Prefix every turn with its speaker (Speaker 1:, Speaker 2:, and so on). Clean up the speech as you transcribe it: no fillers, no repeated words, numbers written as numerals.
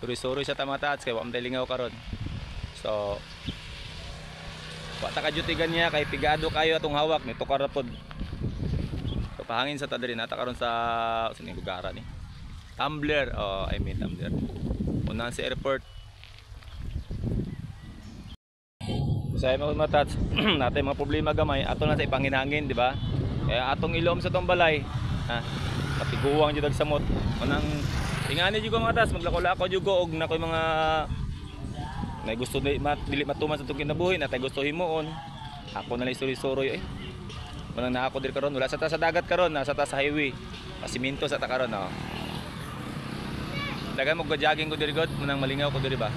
Speaker 1: Suri-suri sa tamatats kay wa man lingaw karon. So wa ta ka duty ganiya kay pigado kayo atong hawak ni tukar ra pod. So pahangin sa ta diri nata karon sa sa ning lugara ni. Tumbler, oh I mean tumbler. Unahan sa airport. Sa mga matats, natin mga problema gamay ato na sa ipanghinangin, di ba? Kaya atong ilom sa tong balay, ha? Patiguang jud og samot. Unang ingani jud ko mga tats, maglako-lako jud ko og nakoy mga nay gusto di mat, dili matuman sa atong kinabuhi, natay gusto himuon. Ako na lang isuri-suroy eh. Unang naa ako diri karon, wala sa ta sa dagat karon, nasa ta sa highway. Pasiminto sa ta karon, oh. Dagan mo jogging ko diri god, munang malingaw ko diri ba.